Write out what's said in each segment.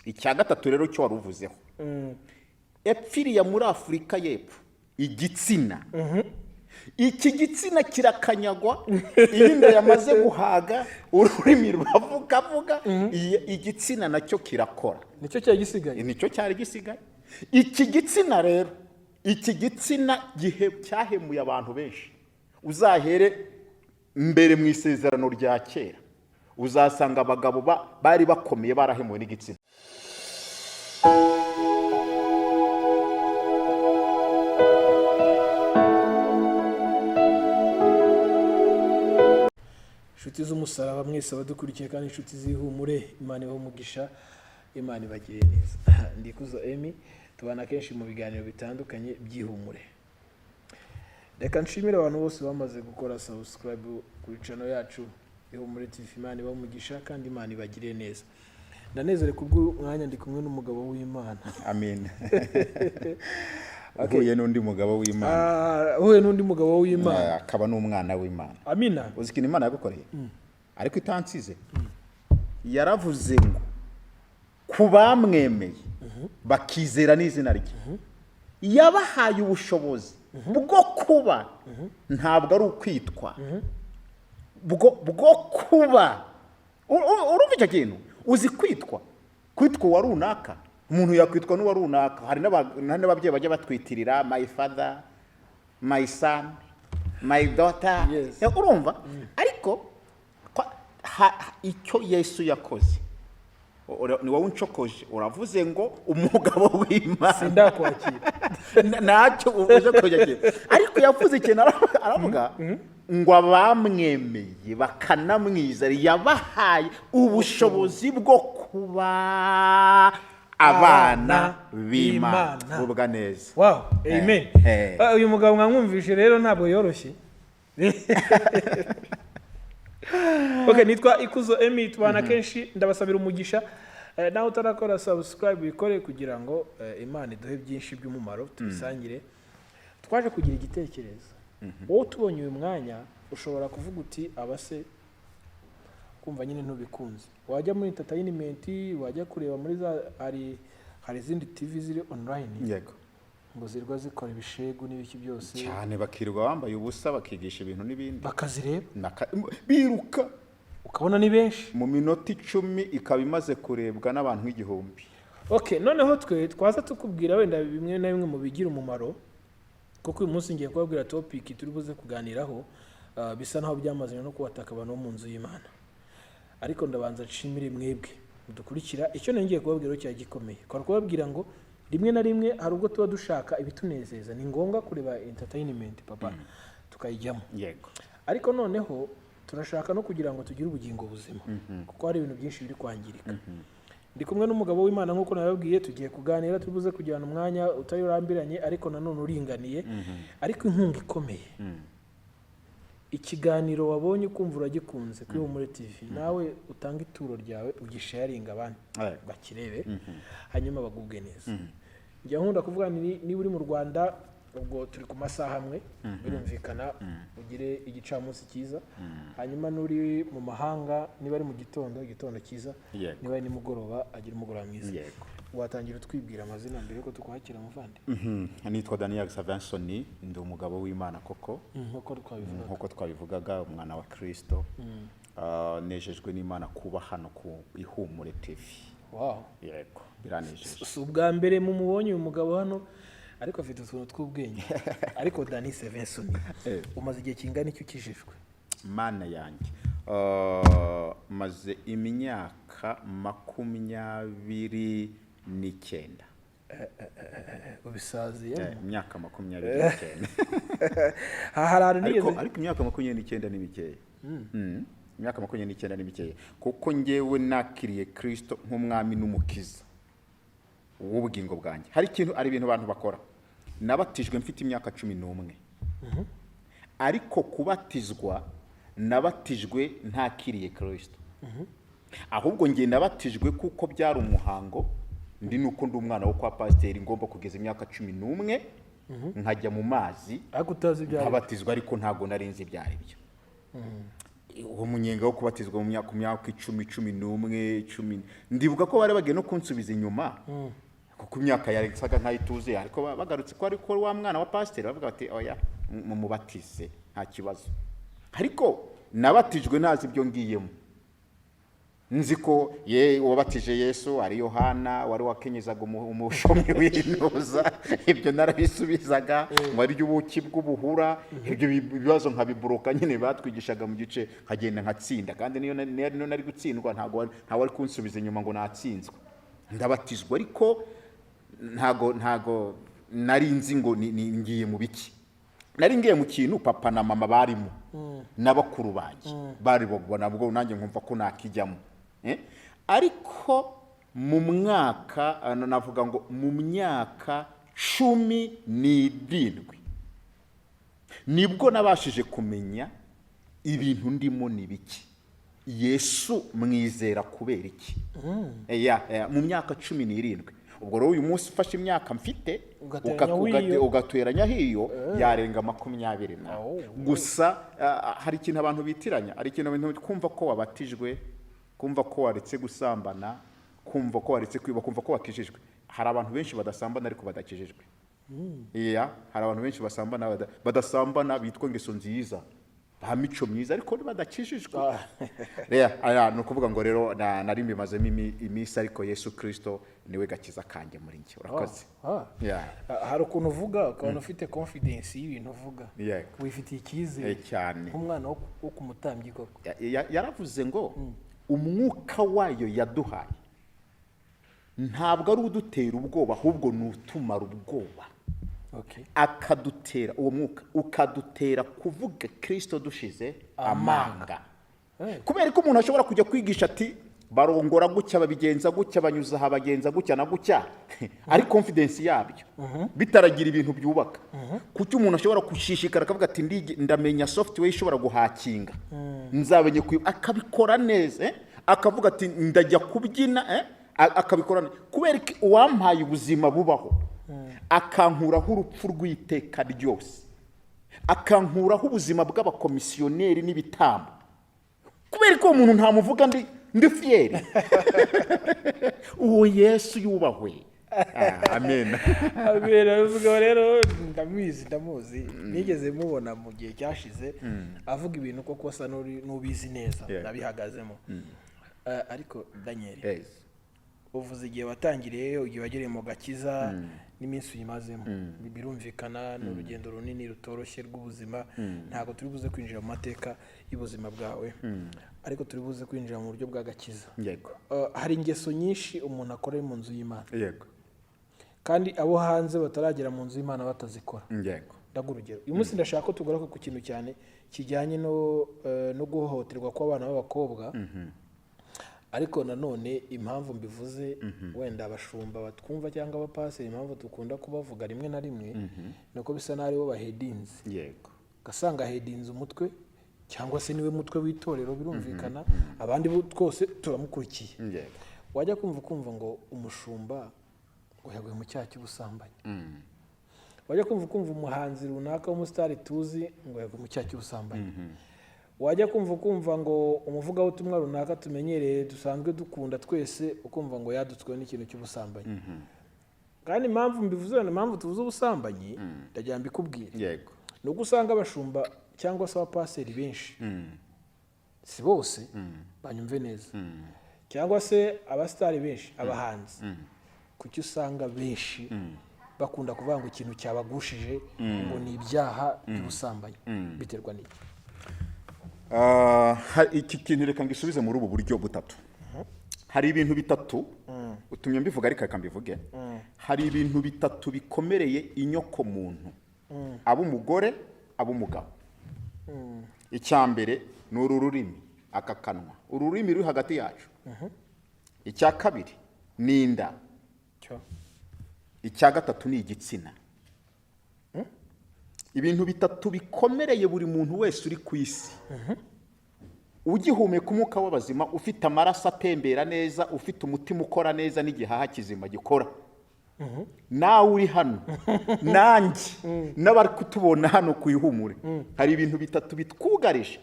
Icya gatatu rero cyo wari uvuzeho, epfiriya muri Afurika y'Epfo, igitsina, iki gitsina kirakanyagwa iyo inda yamaze guhaga, ururimi ruravugavuga, igitsina nacyo kirakora. Nicyo cyari gisigaye. Nicyo cyari gisigaye. Iki gitsina rero, iki gitsina gihe cyahemuye abantu benshi. Uzahere mbere mu Isezerano rya Kera, uzasanga abagabo bari bakomeye barahemuwe n'igitsina. Inshuti z'umusaraba mwese abadukurikiye kandi inshuti z'ihumure, Imana ibahe umugisha, Imana ibagire neza. Ndikuzo Emi, tubana kenshi mu biganiro bitandukanye by'ihumure. Reka nshimire abantu bose bamaze gukora subscribe kuri channel yacu Ihumure TV. Imana ibahe umugisha kandi Imana ibagire neza. Ndanezerewe kubw'umwanya ndi kumwe n'umugabo w'Imana. Amen. Uhuye n'undi mugabo w'Imana. Ah, uhuye n'undi mugabo w'Imana. Akaba n'umwana w'Imana. Amina. Uzi ikintu Imana yagukoreye ariko itansize? Yaravuze ngo ku bamwemeye bakizera n'izina rye, yabahaye ubushobozi bwo kuba, ntabwo ari ukwitwa, bwo kuba. Urumva icyo kintu? Uzi kwitwa, kwitwa uwa runaka, umuntu yakwitwa n'uwa runaka. Hari n'ababyeyi bajya batwitirira "my father", "my son", "my daughter". Urumva? Ariko icyo Yesu yakoze, ni wowe uncokoje, uravuze ngo umugabo w'Imana. Sindakwakira. Ntacyo uje kujya kintu, ariko yavuze ikintu, aravuga ngo abamwemeye bakanamwizera yabahaye ubushobozi bwo kuba abana b'Imana. B'Imana. Vuga neza. Wow, amen. Ah, uyu mugabo mwamwumvishe rero, ntabwo yoroshye. Okay, nitwa Ikuzo Emi, tubana kenshi, ndabasabira umugisha. Nawe utarakora subscribe, wikore kugira ngo Imana iduhe byinshi by'umumaro tubisangire. Twaje kugira igitekerezo. Wowe utubonye uyu mwanya ushobora kuvuga uti abase kumva nyine ntubikunze, wajya muri entertainment, wajya kureba muri za, hari izindi TV ziri online ngo zirwa zikora ibishegu n'ibiki byose. Cyane, bakirirwa bambaye ubusa, bakigisha ibintu n'ibindi. Bakazireba. Biruka. Ukabona ni benshi. Mu minota 10 ikaba imaze kurebwa n'abantu nk'igihumbi. Okay, noneho twe twaza tukubwira wenda bimwe na bimwe mu bigira umumaro, kuko uyu munsi ngiye kubabwira topic turi buze kuganiraho, bisa naho byamaze no kubataka abantu bo mu nzu y'Imana. Ariko ndabanza nshimire mwebwe mudukurikira. Icyo nari ngiye kubabwira cyari gikomeye, kwari kubabwira ngo rimwe na rimwe hari ubwo tuba dushaka ibitunezeza, ni ngombwa kureba entertainment, papa, tukayijyamo. Ariko noneho turashaka no kugira ngo tugire ubugingo buzima, kuko hari ibintu byinshi biri kwangirika. Ndi kumwe n'umugabo w'Imana nk'uko nababwiye, tugiye kuganira, turi buze kugirana umwanya utari urambiranye ariko nanone uringaniye. Ariko inkunga ikomeye, ikiganiro wabonye ukumva uragikunze kuri Humure TV, nawe utanga ituro ryawe, ugisharinga abandi bakirebe, hanyuma bagubwe neza. Njya nkunda kuvuga nti niba uri mu Rwanda, ubwo turi ku masaha amwe, birumvikana, ugire igicamunsi cyiza. Hanyuma n'uri mu mahanga, niba ari mu gitondo, igitondo cyiza. Niba ari nimugoroba, agira umugoroba mwiza. Watangira utwibwira amazina mbere yuko tukwakira, muvandi? Nitwa Daniel Savinsoni, ndi umugabo w'Imana koko. Nk'uko twabivugaga. Nk'uko twabivugaga, umwana wa Kristo. Nejejwe n'Imana kuba hano ku Ihumure TV. Yego, biranejeje. Si ubwa mbere mumubonye uyu mugabo hano, ariko afite utuntu tw'ubwenge. Ariko Dani Sevenson, umaze igihe kingana iki ukijijwe? Mana yanjye, maze imyaka 29. Ubisaziye. Imyaka 29. Aha hari ahantu Ariko nigeze ariko imyaka 29 ni mikeya. Imyaka 29 ni mikeya, kuko njyewe nakiriye Kristo nk'umwami n'umukiza w'ubugingo bwanjye. Hari ikintu, hari ibintu abantu bakora. Nabatijwe mfite imyaka 11, ariko kubatizwa nabatijwe ntakiriye Kristo. Ahubwo njye nabatijwe kuko byari umuhango, ndi nuko ndi umwana wo kwa pasiteri, ngomba kugeza imyaka 11 nkajya mu mazi ariko utazi ibyo ari byo. nkabatizwa, ariko ntabwo nari nzi ibyo ari byo. Uwo munyenga wo kubatizwa mu myaka, ku myaka 10, 11, 10, ndibuka ko bari bagiye no kunsubiza inyuma, kuko imyaka yasaga nkaho ituzuye, ariko bagarutse ko ariko wa mwana wa pasiteri, bavuga bati: "Oya, mumubatize, nta kibazo." Ariko nabatijwe ntazi ibyo ngiyemo. Nzi ko ye wabatije Yesu ari Yohana wari wakenyezaga umushumi w'intuza. Ibyo narabisubizaga ngo arya ubuki bw'ubuhura. Ibyo bibazo nkabiburuka nyine batwigishaga mu gice, nkagenda nkatsinda. Kandi niyo nari gutsindwa, ntabwo ntawe wari kunsubiza inyuma ngo natsinzwe. Ndabatizwa, ariko ntago nari nzi ngo ngiye mu biki. Nari ngiye mu kintu papa na mama barimo na bakuru banjye bari bo, nabwo nanjye nkumva ko nakijyamo. Ariko mu mwaka, navuga ngo mu myaka 17 nibwo nabashije kumenya ibintu ndimo ni biki, Yesu mwizera kubera iki. Ya, mu myaka 17. Ubwo rero uyu munsi ufashe imyaka mfite Ugateranyaho iyo. Ugateranyaho iyo, yarenga 20 na. Gusa hari ikintu abantu bitiranya, hari ikintu abantu kumva ko wabatijwe, kumva ko waretse gusambana, kumva ko waretse kwiba, kumva ko wakijijwe. Hari abantu benshi badasambana ariko badakijijwe. Iya, hari abantu benshi basambana badasambana, bitwa ingeso nziza, ba mico myiza, ariko badakijijwe. Aya ni ukuvuga ngo rero nari mbimazemo iminsi, ariko Yesu Kirisito niwe gakiza kanjye muri njye. Urakoze. Yeah. Hari ukuntu uvuga ukabona ufite confidence y'ibintu uvuga. Yego. Wifitiye icyizere. Cyane. Nk'umwana wo ku mutambyi koko. Yaravuze ngo umwuka wayo yaduhaye ntabwo ari udutera ubwoba, ahubwo ni utumara ubwoba. Akadutera uwo mwuka, ukadutera kuvuga Kirisito dushize amanga. Kubera ko umuntu ashobora kujya kwigisha ati barongora gutya, babigenza gutya, banyuza aha, bagenza gutya na gutya, ari confidence yabyo bitaragira ibintu byubaka. Kuki umuntu ashobora gushishikara akavuga ati ndamenya software ishobora guhakinga, nzamenye akabikora neza, eh? Akavuga ati ndajya kubyina, eh? Akabikora neza. Kubera ko uwampaye ubuzima bubaho, akankuraho urupfu rw'iteka ryose, akankuraho ubuzima bw'abakomisiyoneri n'ibitambo, kubera ko uwo muntu ntamuvuga ndi fier? Uwo Yesu yubahwe. Amen. Abera uvuga rero, ndamuzi, ndamuzi, nigeze mubona mu gihe cyashize avuga ibintu koko asa n'ubizi neza, nabihagazemo. Ariko Daniel, uvuze igihe watangiriye, igihe wagereye mu gakiza n'iminsi uyimazemo, birumvikana ni urugendo runini rutoroshye rw'ubuzima. Ntabwo turi buze kwinjira mu mateka y'ubuzima bwawe, ariko turi buze kwinjira mu buryo bw'agakiza. Hari ingeso nyinshi umuntu akora mu nzu y'Imana, kandi abo hanze bataragera mu nzu y'Imana batazikora. Ndaguha urugero. Uyu munsi ndashaka ko tugaruka ku kintu cyane kijyanye no guhohoterwa kw'abana b'abakobwa. Ariko nanone impamvu mbivuze, wenda abashumba batwumva cyangwa abapaseri, impamvu dukunda kubavuga rimwe na rimwe ni uko bisa n'aho aribo bahedinze. Ugasanga ahedinze umutwe, cyangwa se niwe mutwe w'itorero, birumvikana abandi bo twose turamukurikiye. Wajya kumva ukumva ngo umushumba ngo yaguye mu cyaha cy'ubusambanyi. Wajya kumva ukumva umuhanzi runaka w'umusitari tuzi ngo yaguye mu cyaha cy'ubusambanyi. Wajya kumva ukumva ngo umuvugabutumwa runaka tumenyereye, dusanzwe dukunda twese, ukumva ngo yadutsweho n'ikintu cy'ubusambanyi. Kandi impamvu mbivuze wenda, impamvu tuvuze ubusambanyi, ndagira ngo mbikubwire, ni uko usanga abashumba cyangwa se abapaseri benshi, si bose, banyumve neza, cyangwa se abasitari benshi, abahanzi, kuki usanga benshi bakunda kuvuga ngo ikintu cyabagushije ngo ni ibyaha by'ubusambanyi? Biterwa n'iki? Iki kintu reka ngisubize muri ubu buryo butatu. Hari ibintu bitatu utumye mbivuga, ariko reka mbivuge. Hari ibintu bitatu bikomereye inyoko muntu, ab'umugore, ab'umugabo. Icya mbere ni uru rurimi, aka kanwa, ururimi ruri hagati yacu. Icya kabiri ni inda. Cyo. Icya gatatu ni igitsina. Ibintu bitatu bikomereye buri muntu wese uri ku isi ugihumeka umwuka w'abazima, ufite amaraso atembera neza, ufite umutima ukora neza n'igihaha kizima gikora. Nawe uri hano, nanjye, n'abari kutubona hano ku Ihumure, hari ibintu bitatu bitwugarije.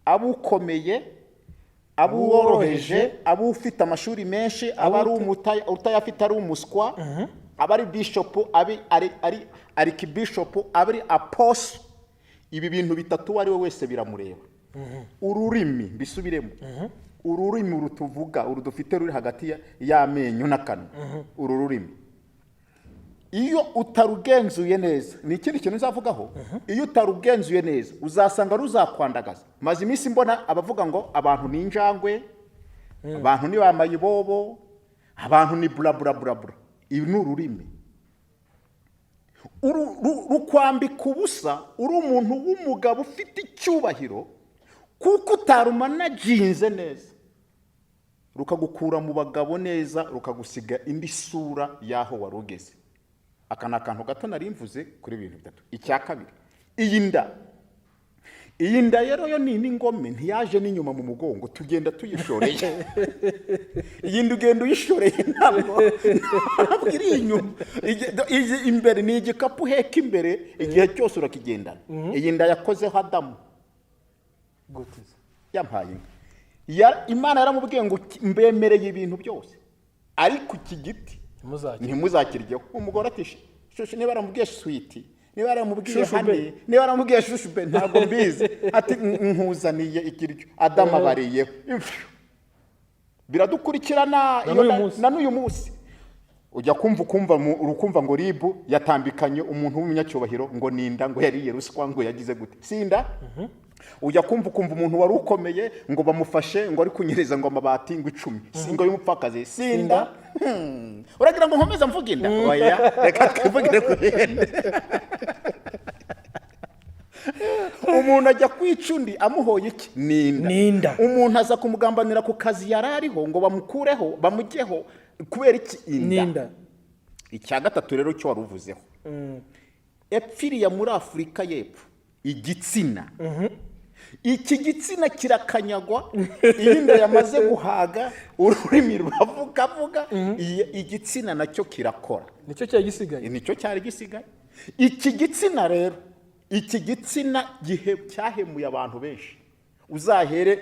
Aba ukomeye, aba uworoheje, aba ufite amashuri menshi, aba ari utayafite, ari umuswa, aba ari bishopu, abe ari arikibishopu, aba ari apostle, ibi bintu bitatu uwo ari we wese biramureba. Ururimi, mbisubiremo, ururimi rutuvuga, uru dufite ruri hagati y'amenyo n'akanwa, uru rurimi iyo utarugenzuye neza, ni ikindi kintu nzavugaho, iyo utarugenzuye neza uzasanga ruzakwandagaza. Maze iminsi mbona abavuga ngo abantu ni injangwe, abantu ni ba mayibobo, abantu ni bura bura bura bura. Ibi ni ururimi. Rukwambika ubusa uri umuntu w'umugabo ufite icyubahiro, kuko utarumanaginze neza, rukagukura mu bagabo neza, rukagusiga indi sura y'aho wari ugeze. Aka ni akantu gato nari mvuze kuri ibintu bitatu. Icya kabiri, iyi nda. Iyi nda rero yo ni n'ingome, ntiyaje n'inyuma mu mugongo, tugenda tuyishoreye. Iyi nda ugenda uyishoreye, ntabwo iri inyuma. Iyi imbere ni igikapu uheka imbere, igihe cyose urakigendana. Iyi nda yakozeho Adamu. Gute? Yampaye inka. Imana yaramubwiye ngo: "Mbemereye ibintu byose, ariko iki giti ntimuzakire." Ntimuzakiryeho. Umugore ati: "Shushu," niba yaramubwiye sweetie, niba yaramubwiye shushu honey, be. Niba yaramubwiye shushu be, ntabwo mbizi, ati: "Nkuzaniye ikiryo." Adamu abariyeho. Imfyu. Biradukurikirana na iyo n'uyu munsi. Na n'uyu munsi ujya kumva ukumva urukumva ngo RIB yatambikanye umuntu w'umunyacyubahiro ngo ninda, ngo yariye ruswa, ngo yagize gute. Sinda ujya kumva ukumva umuntu wari ukomeye ngo bamufashe ngo ari kunyereza ngo amabati ngo 10, si ngo y'umupfakazi. Sinda. Uragira ngo nkomeze mvuge inda? Oya, reka twivugire ku bindi. Umuntu ajya kwica undi amuhoye iki? Ninda. Ninda. Umuntu aza kumugambanira ku kazi yari ariho ngo bamukureho bamujyeho, kubera iki? Inda. Ninda. Icya gatatu rero cyo wari uvuzeho, epfiriya muri Afurika y'Epfo, igitsina. Iki gitsina kirakanyagwa iyo inda yamaze guhaga, ururimi ruravugavuga, igitsina nacyo kirakora. Nicyo cyari gisigaye. Nicyo cyari gisigaye. Iki gitsina rero, iki gitsina gihe cyahemuye abantu benshi. Uzahere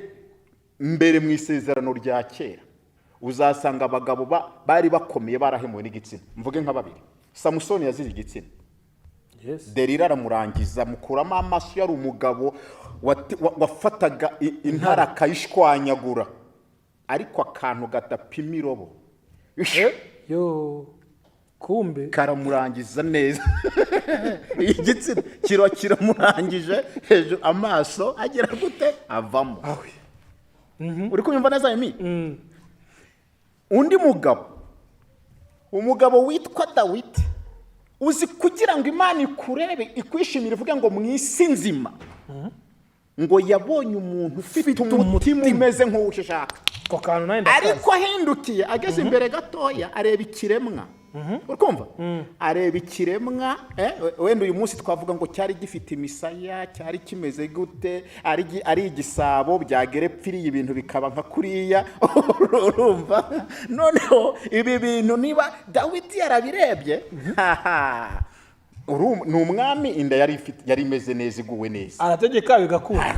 mbere mu Isezerano rya Kera, uzasanga abagabo bari bakomeye barahemuwe n'igitsina. Mvuge nka babiri: Samusoni yazize igitsina. Delila aramurangiza, mukuramo amaso. Yari umugabo wafataga intare akayishwanyagura, ariko akantu gatapima irobo Yo, kumbe. karamurangiza neza. Igitsina kiba kiramurangije, hejuru amaso agera gute? Avamo. Awe. Uri kunyumva neza, Emi? Undi mugabo, umugabo witwa Dawidi, uzi kugira ngo Imana ikurebe ikwishimire, ivuge ngo mu isi nzima ngo yabonye umuntu ufite umutima umeze nk'uwo ushaka. Ako kantu nawe ndakazi. Ariko ahindukiye ageze imbere gatoya areba ikiremwa, urikumva, areba ikiremwa, wenda uyu munsi twavuga ngo cyari gifite imisaya, cyari kimeze gute, ari igisabo byagera epfiriye ibintu bikaba nka kuriya, urumva. Noneho ibi bintu niba Dawidi yarabirebye, haha, ni umwami, inda yari ifite yari imeze neza, iguwe neza. Arategeka bigakunda.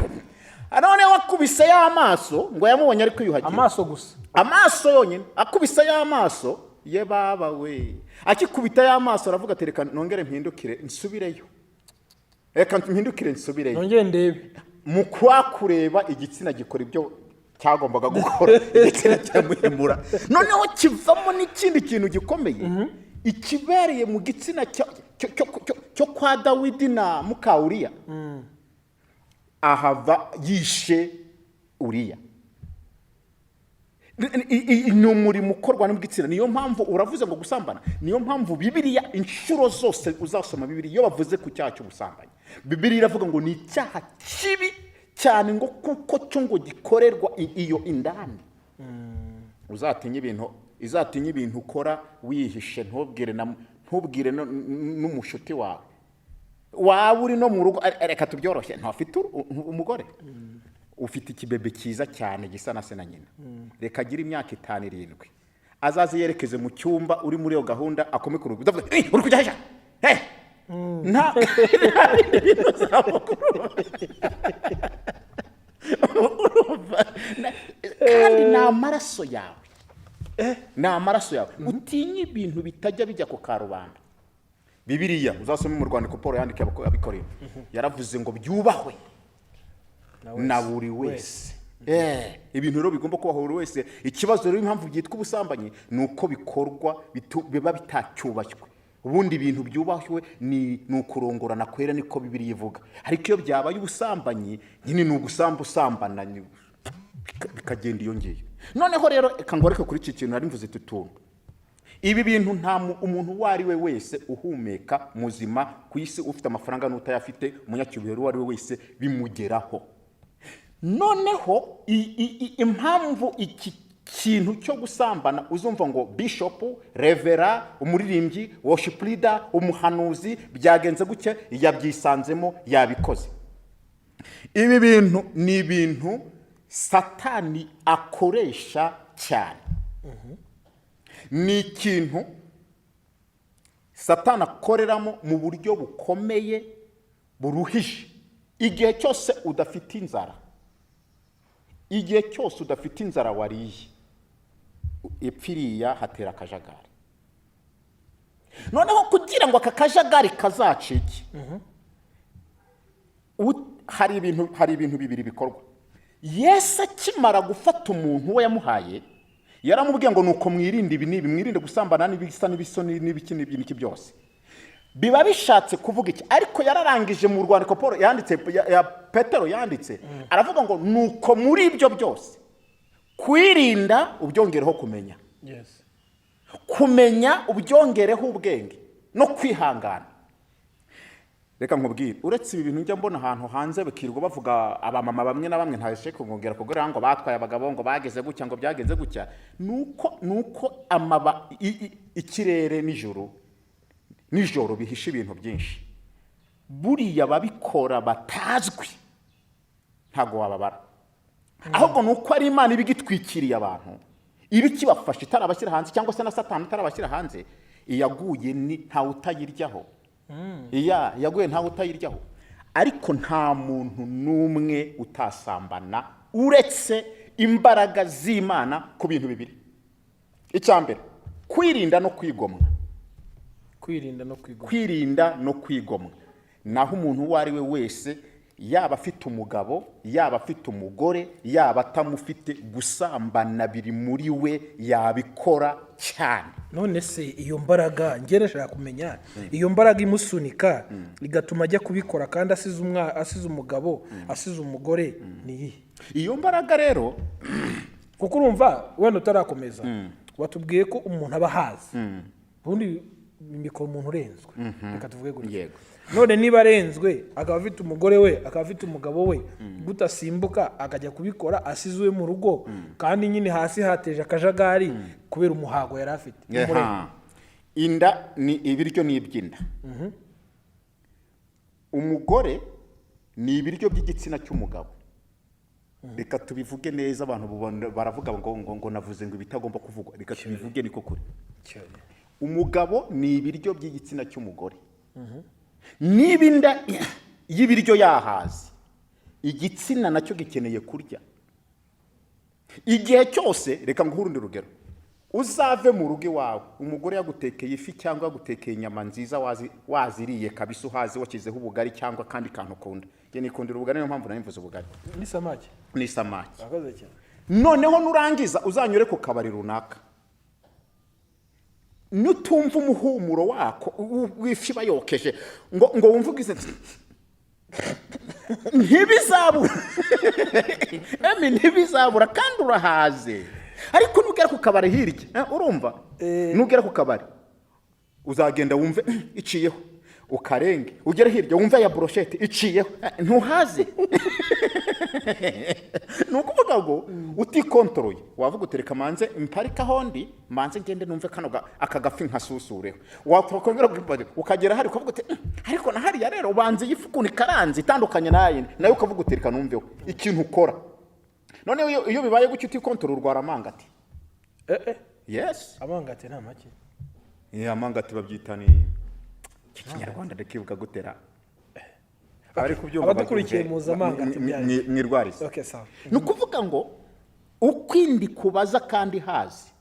Noneho akubise y'amaso, ngo yamubonye ari kwiyuhagira. Amaso gusa. Amaso yonyine, akubise y'amaso ye, baba we, akikubita y'amaso aravuga ati: "Reka nongere mpindukire nsubireyo, reka mpindukire nsubireyo." Nongere ndebe. Mu kwa kureba, igitsina gikora ibyo cyagombaga gukora, igitsina kiramuhemura. Noneho kivamo n'ikindi kintu gikomeye, ikibereye mu gitsina cyo kwa Dawidi na muka Uriya, ahava yishe Uriya. Ni umurimo ukorwa n'igitsina. Niyo mpamvu uravuze ngo gusambana, niyo mpamvu Bibiliya inshuro zose uzasoma Bibiliya, iyo bavuze ku cyaha cy'ubusambanyi, Bibiliya iravuga ngo ni icyaha kibi cyane, ngo kuko cyo ngo gikorerwa iyo indani. Uzatinye ibintu, izatinye ibintu ukora wihishe, ntubwire n'umushuti wawe, waba uri no mu rugo. Reka tubyoroshye, ntafite umugore, ufite ikibebe cyiza cyane gisa na se na nyina, reka agire imyaka 5, 7, azaze yerekeze mu cyumba uri muri iyo gahunda, akome ku rugi, udavuga: "Eh, uri kujya heja? Eh!" Nta bindi bintu uzamukuru. Kandi ni amaraso yawe, ni amaraso yawe. Utinye ibintu bitajya bijya ku karubanda. Bibiliya, uzasome mu rwandiko Paul yandikiye Abikorinto, yaravuze ngo byubahwe na buri wese. Ibintu rero bigomba kubaho buri wese. Ikibazo rero, impamvu byitwa ubusambanyi, ni uko bikorwa biba bitacyubashywe. Ubundi ibintu byubashywe ni ukurongorana kwera, niko Bibiliya ivuga. Ariko iyo byabaye ubusambanyi nyine, ni ugusamba usambana, bikagenda iyo ngiyo. Noneho rero reka ngoreke kuri iki kintu nari mvuze tutuntu. Ibi bintu nta umuntu uwo ari we wese uhumeka muzima ku isi, ufite amafaranga n'utayafite, umunyacyubahiro uwo ari we wese, bimugeraho. Noneho impamvu iki kintu cyo gusambana, uzumva ngo bishop, reverend, umuririmbyi, worship leader, umuhanuzi, byagenze gutya, yabyisanzemo, yabikoze. Ibi bintu ni ibintu Satani akoresha cyane. Ni ikintu Satani akoreramo mu buryo bukomeye buruhije. Igihe cyose udafite inzara, igihe cyose udafite inzara, wariye ipfiriya, hatera akajagari. Noneho kugira ngo aka kajagari kazacike, hari ibintu bibiri bikorwa. Yesu akimara gufata umuntu we yamuhaye, yaramubwiye ngo nuko mwirinde ibi n'ibi, mwirinde gusambana n'ibisa n'ibisoni n'ibiki n'ibiki n'iki byose. Biba bishatse kuvuga iki? Ariko yararangije mu rwandiko Paul yanditse, ya Petero yanditse, aravuga ngo nuko muri ibyo byose kwirinda ubyongereho kumenya, kumenya ubyongereho ubwenge no kwihangana. Reka nkubwire, uretse ibi bintu njya mbona ahantu hanze bakirirwa bavuga, abamama bamwe na bamwe, ntabashe kongera kugura ngo batwaye abagabo, ngo bageze gutya, ngo byagenze gutya, nuko amaba ikirere nijoro nijoro bihisha ibintu byinshi. Buriya babikora batazwi ntabwo wababara, ahubwo ni uko ari Imana iba igitwikiriye abantu, iba ikibafasha itarabashyira hanze, cyangwa se na Satani itarabashyira hanze. Iyaguye ni ntawe utayiryaho, iya yaguye ntawe utayiryaho. Ariko nta muntu n'umwe utasambana uretse imbaraga z'Imana ku bintu bibiri. Icya mbere, kwirinda no kwigomwa. Kwirinda no kwigomwa. Kwirinda no kwigomwa. Naho umuntu uwo ari we wese, yaba afite umugabo, yaba afite umugore, yaba atamufite, gusambana biri muri we, yabikora cyane. None se iyo mbaraga, njye ndashaka kumenya iyo mbaraga imusunika igatuma ajya kubikora kandi asize umwana, asize umugabo, asize umugore, ni iyihe? Iyo mbaraga rero, Kuko urumva, wenda utarakomeza, watubwiye ko umuntu aba ahazi, ubundi bikora umuntu urenzwe, reka tuvuge gutya. None niba arenzwe, akaba afite umugore we, akaba afite umugabo we, gute asimbuka akajya kubikora asize uwe mu rugo, kandi nyine hasi hateje akajagari kubera umuhago yari afite n'umurego? Aha. Inda ni ibiryo, ni iby'inda. Umugore ni ibiryo by'igitsina cy'umugabo. Reka tubivuge neza. Abantu baravuga ngo navuze ngo ibitagomba kuvugwa. Reka tubivuge, niko kuri. Umugabo ni ibiryo by'igitsina cy'umugore. Niba inda y'ibiryo yahaze, igitsina nacyo gikeneye kurya igihe cyose. Reka nguhe urundi rugero. Uzave mu rugo iwawe, umugore yagutekeye ifi cyangwa yagutekeye inyama nziza, waziriye kabisa, uhazi, washyizeho ubugari cyangwa akandi kantu ukunda. Njye nikundira ubugari, niyo mpamvu nari mvuze ubugari. N'isamake. N'isamake. Urakoze cyane. Noneho nurangiza uzanyure ku kabari runaka, nutumva umuhumuro wako w'ifi bayokeje, ngo wumve ugize, ntibizabura emi, ntibizabura, kandi urahaze. Ariko nugera ku kabari hirya, urumva, nugera ku kabari uzagenda wumve iciyeho, ukarenge ugere hirya wumve ya brochette iciyeho, ntuhaze. Ni ukuvuga ngo utikontoroye wavuga utereka manze mparike aho ndi, manze ngende numve kano aka gafi nkasusureho. Wakongera ukagera hari ukavuga uti ariko na hariya rero ubanza iyi fi ukuntu ikaranze itandukanye n'ayindi," nayo ukavuga utereka numveho ikintu ukora. Noneho iyo bibaye gutyo utikontorora, urwara amangati. Yes. Amangati nta make. Amangati babyita ni iki Kinyarwanda ndakibuka gutera abari kubyumva. Abadukurikiye Babyumve, muzi amangati byanyu. Mwirwarize. Okay, sawa. Ni ukuvuga ngo Uko inda ikubaza kandi hazi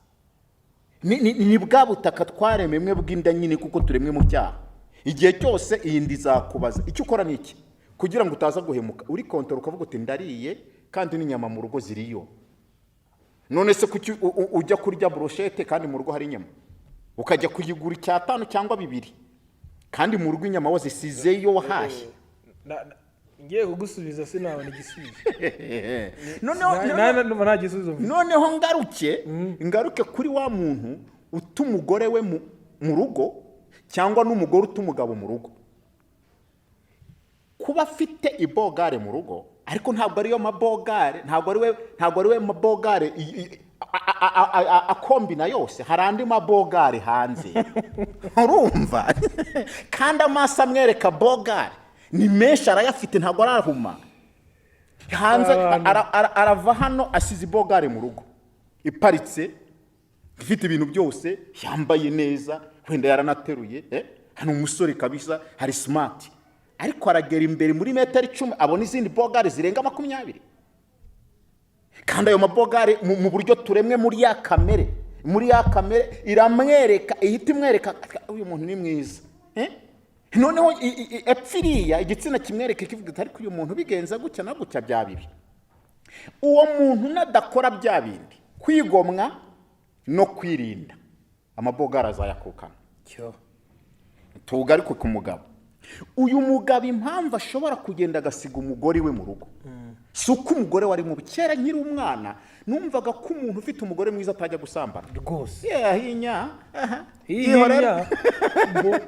ni bwa butaka twarememwe bw'inda nyine, kuko turemwe mu cyaha. Igihe cyose iyi nda izakubaza. Icyo ukora ni iki? Kugira ngo utaza guhemuka, uri control, ukavuga uti: "Ndariye kandi n'inyama mu rugo ziriyo." None se kuki ujya kurya brochette kandi mu rugo hari inyama, ukajya kuyigura icyatanu cyangwa bibiri kandi mu rugo inyama wazisizeyo wahashye? Ngiye kugusubiza, sinabona igisubizo. Noneho Numva nta gisubizo mfite. Noneho ngaruke kuri wa muntu uta umugore we mu rugo, cyangwa n'umugore uta umugabo mu rugo. Kuba afite ibogare mu rugo, ariko ntabwo ariyo mabogare, ntabwo ari we mabogare akombina yose. Hari andi mabogare hanze, urumva? Kandi amaso amwereka bogare ni menshi, arayafite, ntabwo arahuma hanze. Abantu. Arava hano asize ibogare mu rugo iparitse, ifite ibintu byose, yambaye neza, wenda yaranateruye, hano umusore kabisa, hari smart, ariko aragera imbere muri metero 10 abona izindi bogare zirenga 20. Kandi ayo mabogare mu buryo turemwe muri ya kamere iramwereka, ihita imwereka: "Uyu muntu ni mwiza." Noneho epfo iriya igitsina kimwereka, kivuga ati: "Ariko uyu muntu bigenza gutya na gutya bya bibi." Uwo muntu nadakora bya bindi, kwigomwa no kwirinda, amabogare azayakukana. Cyo. Tugaruke ku mugabo. Uyu mugabo, impamvu ashobora kugenda agasiga umugore we mu rugo, si uko umugore wari mubi. Kera nkiri umwana numvaga ko umuntu ufite umugore mwiza atajya gusambana. Rwose. Yeah, hinya aha. Yihorera. Hinya. Bo-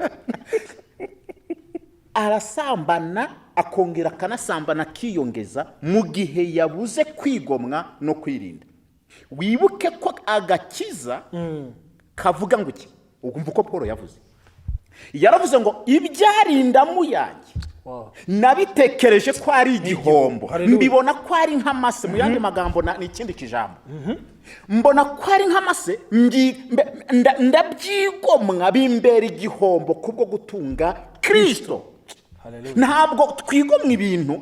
Arasambana, akongera akanasambana, akiyongeza mu gihe yabuze kwigomwa no kwirinda. Wibuke ko agakiza kavuga ngo iki? Ugumva uko Paul yavuze? Yaravuze ngo: "Ibyarindamu yanjye nabitekereje ko ari igihombo." Hallelujah. Mbibona ko ari nk'amase. Mu yandi magambo, ni ikindi kijambo, mbona ko ari nk'amase, ndabyigomwa, bimbera igihombo kubwo gutunga Kirisito. Hallelujah. Ntabwo twigomwa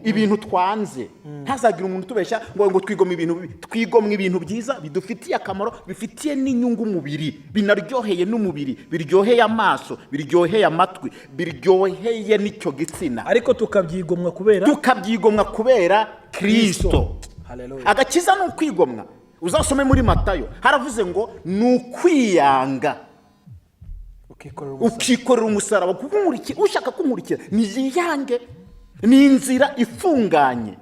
ibintu twanze. Ntazagire umuntu utubeshya ngo twigomwe ibintu bibi. Twigomwa ibintu byiza bidufitiye akamaro, bifitiye n'inyungu umubiri, binaryoheye n'umubiri, biryoheye amaso, biryoheye amatwi, biryoheye n'icyo gitsina. Ariko tukabyigomwa kubera Tukabyigomwa kubera Kirisito. Hallelujah. Agakiza ni ukwigomwa. Uzasome muri Matayo, haravuze ngo ni ukwiyanga, ukikorera umusaraba. Ukikorera umusaraba. Kuko ushaka kunkurikira niyiyange. Ni inzira ifunganye,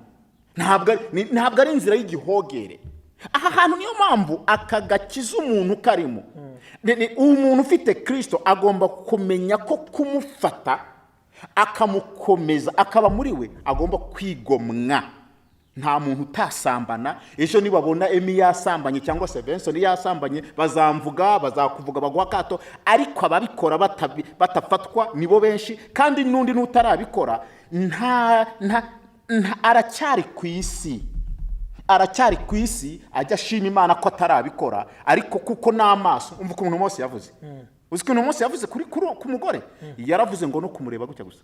ntabwo ari inzira y'igihogere. Aha hantu niyo mpamvu aka gakiza umuntu karimo. Umuntu ufite Kirisito agomba kumenya ko kumufata akamukomeza akaba muri we, agomba kwigomwa. Nta muntu utasambana. Ejo nibabona Emi yasambanye cyangwa se Benson yasambanye, bazamvuga, bazakuvuga, baguha akato. Ariko ababikora batafatwa nibo benshi. Kandi n'undi n'utarabikora nta aracyari ku isi, aracyari ku isi, ajya ashima Imana ko atarabikora. Ariko kuko n'amaso, umva ukuntu Mose yavuze, uzi ukuntu Mose yavuze kuri ku mugore? Yaravuze ngo no kumureba gutya gusa.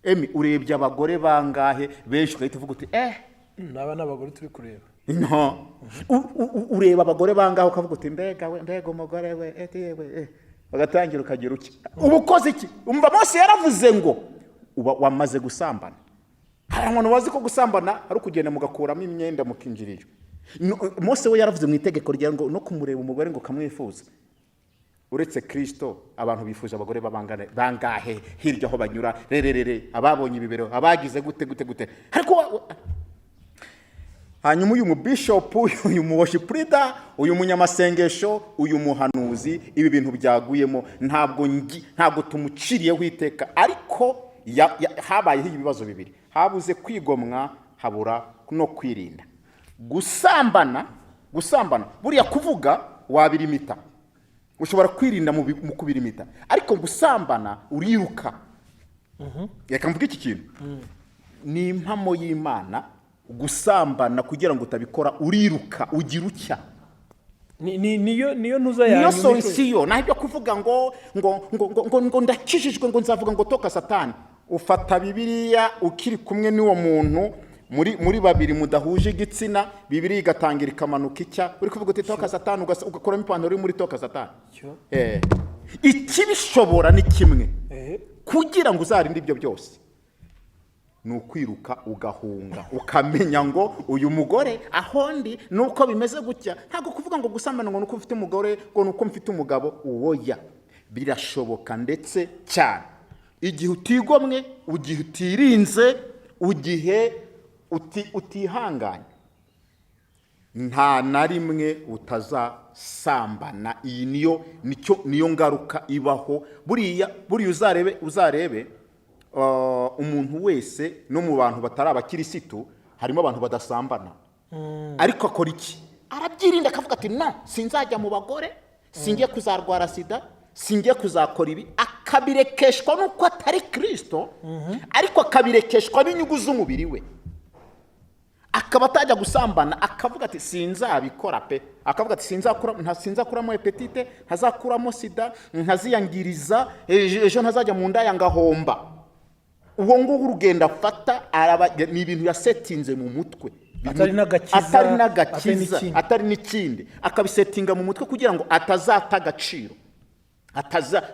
Emi, urebye abagore bangahe benshi ugahita uvuga uti: "Eh." Naba n'abagore turi kureba. No. Ureba abagore bangahe ukavuga uti: "Mbega we, mbega umugore we, eh, yewe, eh." Ugatangira ukagira uki? Uba ukoze iki? Umva, Mose yaravuze ngo uba wamaze gusambana. Hari abantu bazi ko gusambana ari ukugenda mugakuramo imyenda mukinjira iyo. Mose we yaravuze mu itegeko rya ngo no kumureba umugore ngo kamwifuza. Uretse Kirisito, abantu bifuza abagore babangane bangahe hirya aho banyura, rererere, ababonye ibibero, abagize gute gute gute. Ariko hanyuma uyu mubishopu, uyu mu worship leader, uyu munyamasengesho, uyu muhanuzi, ibi bintu byaguyemo, ntabwo tumuciriyeho iteka. Ariko habayeho ibibazo bibiri: habuze kwigomwa, habura no kwirinda gusambana. Gusambana buriya kuvuga wabirimita, ushobora kwirinda mu kubirimita, ariko gusambana uriruka. Reka mvuge iki kintu: ni impamo y'Imana, gusambana kugira ngo utabikora uriruka, ugira utya. Niyo ntuza Niyo yanyu. Solution. Naho ibyo kuvuga ngo ndakijijwe, ngo nzavuga ngo toka Satani, ufata Bibiliya ukiri kumwe n'uwo muntu. Muri babiri mudahuje igitsina, Bibiri igatangira ikamanuka icya uri kuvuga uti "Toka Satani", ugakuramo ipantaro uri muri "Toka Satani". Cyo. Ikibishobora ni kimwe. Kugira ngo uzarinde ibyo byose ni ukwiruka ugahunga, ukamenya ngo uyu mugore aho ndi nuko bimeze gutya. Ntabwo kuvuga ngo gusambana ngo nuko ufite umugore, ngo nuko mfite umugabo. Uwoya birashoboka ndetse cyane igihe utigomwe, igihe utirinze, igihe utihanganye, nta na rimwe utazasambana. Iyi niyo nicyo niyo ngaruka ibaho. Buriya uzarebe, umuntu wese no mu bantu batari abakirisitu harimo abantu badasambana, ariko akora iki? Arabyirinda, akavuga ati "No, sinzajya mu bagore, singiye kuzarwara sida, singiye kuzakora ibi." Akabirekeshwa n'uko atari Kirisito, ariko akabirekeshwa n'inyungu z'umubiri we, akaba atajya gusambana, akavuga ati "Sinzabikora pe", akavuga ati "Sinzakuramo hépatite, ntazakuramo sida, ntaziyangiriza ejo ntazajya mu ndaya ngahomba." Uwo nguwo urugendo afata araba ni ibintu yasetinze mu mutwe. Atari n'agakiza, atari atari n'agakiza, n'ikindi. Atari n'ikindi, akabisetinga mu mutwe kugira ngo atazata agaciro,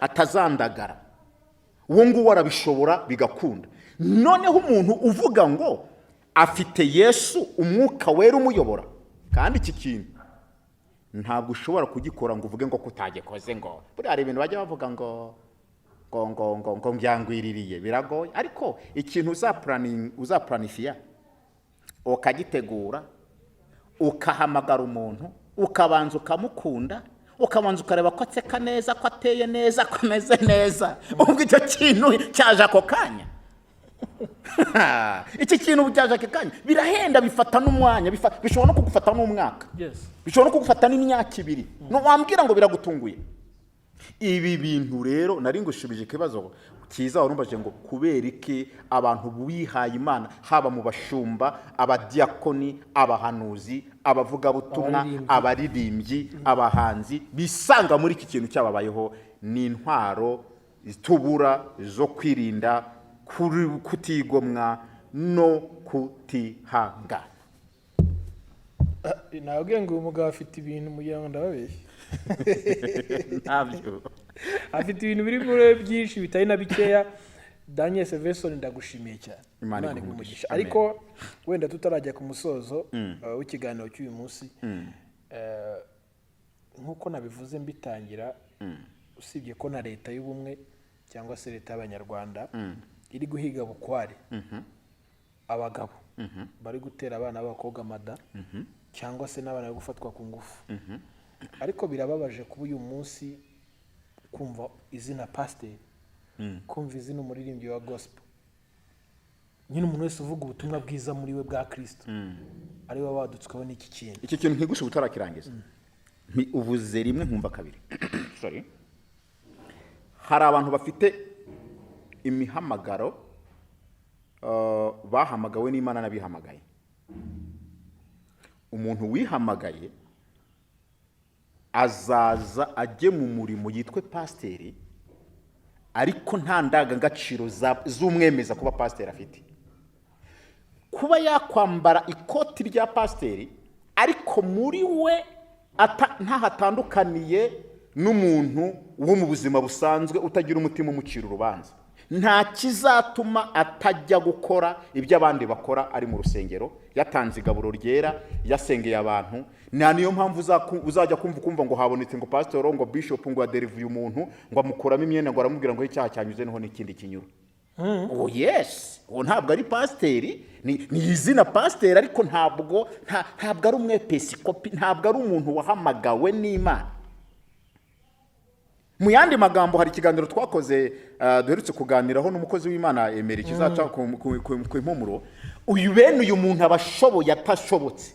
atazandagara. Uwo nguwo arabishobora bigakunda. Noneho umuntu uvuga ngo afite Yesu, Umwuka Wera umuyobora, kandi iki kintu ntabwo ushobora kugikora ngo uvuge ngo kutagikoze, ngo buriya hari ibintu bajya bavuga ngo byangwiririye, biragoye. Ariko ikintu uzapuranifiya, ukagitegura, ukahamagara umuntu, ukabanza ukamukunda, ukabanza ukareba ko aseka neza, ko ateye neza, ko ameze neza, ubwo icyo kintu cyaje ako kanya? Iki kintu cyaje ako kanya birahenda, bifata n'umwanya, bishobora no kugufata n'umwaka, bishobora no kugufata n'imyaka 2. No wambwira ngo biragutunguye. Ibi bintu rero nari ngushubije ikibazo cyiza warumbajije ngo kubera iki abantu bihaye Imana, haba mu bashumba, abadiyakoni, abahanuzi, abavugabutumwa, abaririmbyi, abaririmbyi, abahanzi, bisanga muri iki kintu cyababayeho. Ni intwaro tubura zo kwirinda kutigomwa no kutihangana. Nababwiye ngo uyu mugabo afite ibintu, mugira ngo ndababeshya. Ntabyo. Afite ibintu biri muri byinshi bitari na bikeya. Daniel Severson, ndagushimiye cyane. Imana Imana iguhe iguhe umugisha. umugisha. Amen. Ariko wenda tutarajya ku musozo w'ikiganiro cy'uyu munsi, nk'uko nabivuze mbitangira, usibye ko na Leta y'Ubumwe cyangwa se Leta y'Abanyarwanda iri guhiga bukware abagabo bari gutera abana b'abakobwa amada cyangwa se n'abana bari gufatwa ku ngufu, ariko birababaje kuba uyu munsi kumva izina pasiteri, kumva izina umuririmbyi wa gospel, nyine umuntu wese uvuga ubutumwa bwiza muri we bwa Kirisito, ari we wadutsweho n'iki kintu. Iki kintu ntigushe utarakirangiza. Uvuze rimwe nkumva kabiri. Sorry. Hari abantu bafite imihamagaro, bahamagawe n'Imana n'abihamagaye. Umuntu wihamagaye azaza ajye mu murimo yitwe pasiteri, ariko nta ndangagaciro z'umwemeza kuba pasiteri afite. Kuba yakwambara ikoti rya pasiteri, ariko muri we ntaho atandukaniye n'umuntu wo mu buzima busanzwe utagira umutima umucira urubanza, nta kizatuma atajya gukora ibyo abandi bakora ari mu rusengero, yatanze igaburo ryera, yasengeye abantu. Nta niyo mpamvu uzajya kumva ukumva ngo habonetse ngo pasitoro, ngo bishop, ngo yaderivuye umuntu, ngo amukuramo imyenda, ngo aramubwira ngo icyaha cyanyuze niho n'ikindi kinyura. Oh yes, uwo ntabwo ari pasiteri, ni izina pasiteri, ariko ntabwo ari umwepisikopi, ntabwo ari umuntu wahamagawe n'Imana. Mu yandi magambo, hari ikiganiro twakoze, duherutse kuganiraho n'umukozi w'Imana Emeri, kizaca ku Impumuro. Uyu bene uyu muntu aba ashoboye atashobotse.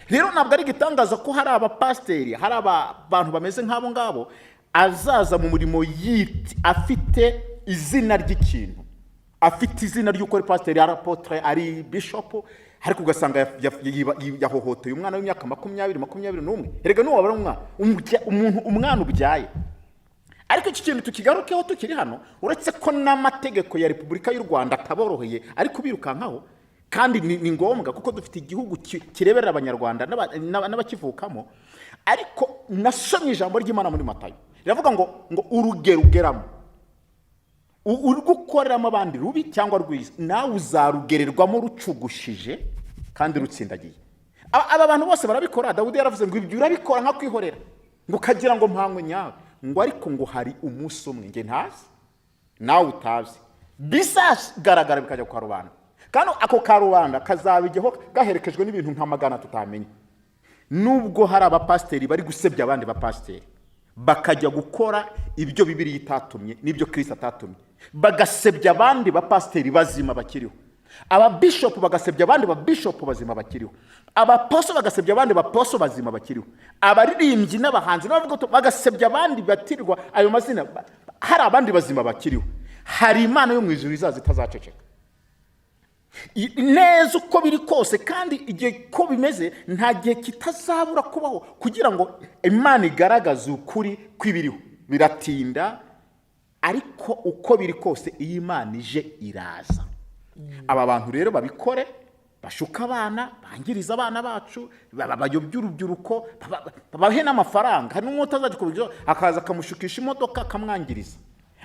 Rero ntabwo ari igitangaza ko hari abapasiteri, hari abantu bameze nk'abo ngabo, azaza mu murimo yiti afite izina ry'ikintu, afite izina ry'uko ari pasiteri, ari apôtre, ari bishopu, ariko ugasanga yahohoteye umwana w'imyaka 20, 21. Erega n'uwaba ari umwana, umuntu, umwana ubyaye Ariko iki kintu tukigarukeho tukiri hano, uretse ko n'amategeko ya Repubulika y'u Rwanda ataboroheye ariko birukankaho, kandi ni ngombwa kuko dufite igihugu kireberera Abanyarwanda n'abakivukamo. Ariko nasomye ijambo ry'Imana muri Matayo, riravuga ngo urugero ugeramo uri gukoreramo abandi rubi cyangwa rwiza, nawe uzarugererwamo rucugushije kandi rutsindagiye. Aba bantu bose barabikora. Dawudi yaravuze ngo ibyo urabikora nka kwihorera, ngo ukagira ngo mpanywe nyawe, ngo ariko ngo hari umunsi umwe njye ntazi nawe utazi bizagaragara bikajya ku karubanda, kandi ako karubanda kazabijyaho gaherekejwe n'ibintu nka magana tutamenya. Nubwo hari abapasiteri bari gusebya abandi bapasiteri, bakajya gukora ibyo Bibiliya itatumye n'ibyo Kirisito atatumye, bagasebya abandi bapasiteri bazima bakiriho, ababishopu bagasebya abandi babishopu bazima bakiriho, abaposo bagasebya abandi baposo bazima bakiriho, abaririmbyi n'abahanzi n'abavuga bagasebya abandi batirirwa ayo mazina, hari abandi bazima bakiriho, hari Imana yo mu ijuru izaza itazaceceka. Neza uko biri kose, kandi igihe ko bimeze, nta gihe kitazabura kubaho kugira ngo Imana igaragaze ukuri kw'ibiriho. Biratinda, ariko uko biri kose iyo Imana ije iraza. Aba bantu rero babikore, bashuka abana, bangiriza abana bacu, bayobye urubyiruko, babahe n'amafaranga. Hari n'umwe utazajya kubigeraho, akaza akamushukisha imodoka, akamwangiriza.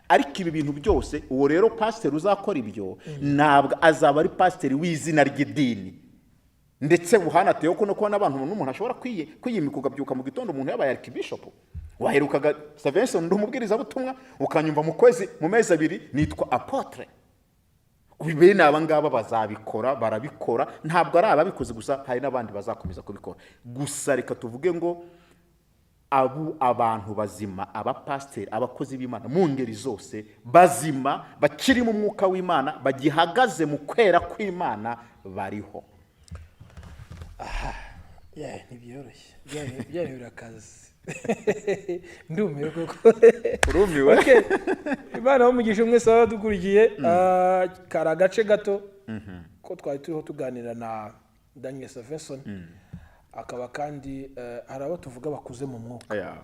Ariko ibi bintu byose, uwo rero pasiteri uzakora ibyo ntabwo azaba ari pasiteri w'izina ry'idini. Ndetse buhanateyeho ko no kubona abantu n'umuntu ashobora kwiyimika, ukabyuka mu gitondo umuntu yabaye arikibishopu. Waherukaga Savenson, ndi umubwirizabutumwa, ukanyumva mu kwezi, mu mezi 2 nitwa apôtre. Bene aba ngaba bazabikora, barabikora. Ntabwo ari ababikoze gusa, hari n'abandi bazakomeza kubikora. Gusa reka tuvuge ngo abu abantu bazima, abapasiteri, abakozi b'Imana mu ngeri zose bazima, bakiri mu mwuka w'Imana, bagihagaze mu kwera kw'Imana, bariho. Yeah, ntibyoroshye. Byari birakaze, ndumiwe koko. Urumiwe. Okay. Imana bamugisha mwese baba badukurikiye. Kari agace gato ko twari turiho tuganira na Daniel Savenson, akaba kandi hari abo tuvuga bakuze mu mwuka,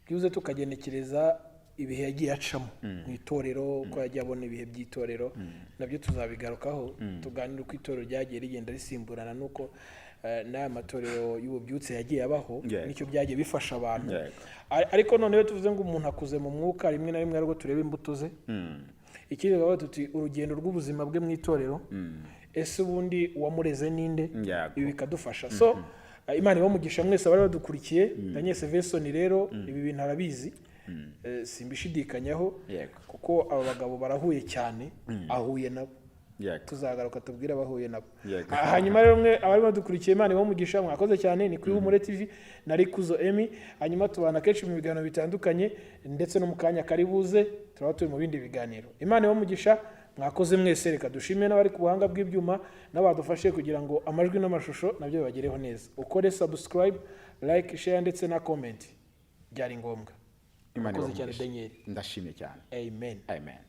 byibuze tukagenekereza ibihe yagiye acamo mu itorero, uko yagiye abona ibihe by'itorero. Nabyo tuzabigarukaho, tuganire uko itorero ryagiye rigenda risimburana, n'uko n'aya matorero y'ububyutse yagiye abaho, n'icyo byagiye bifasha abantu. Ariko noneho tuvuze ngo umuntu akuze mu mwuka, rimwe na rimwe ariko turebe imbuto ze. Ikindi tukavuga tuti urugendo rw'ubuzima bwe mu itorero, ese ubundi uwamureze ninde? Ibi bikadufasha. So Imana ibamugisha mwese abari badukurikiye. Daniel Seveson rero ibi bintu arabizi, simbishidikanyaho, kuko aba bagabo barahuye cyane, ahuye nabo. Tuzagaruka tubwire abahuye nabo. Hanyuma rero mwe abari badukurikiye, Imana ibamugisha, mwakoze cyane. Ni kuri Humure TV na Rikuzo Emi. Hanyuma tubana kenshi mu biganiro bitandukanye, ndetse no mu kanya kari buze turaba turi mu bindi biganiro. Imana ibamugisha, mwakoze mwese. Reka dushime n'abari ku buhanga bw'ibyuma n'abadufashe kugira ngo amajwi n'amashusho nabyo bibagereho neza. Ukore subscribe, like, share ndetse na comment, byari ngombwa. Imana Mwakoze cyane. ibahe umugisha. Daniel. Ndashimye cyane. Amen. Amen.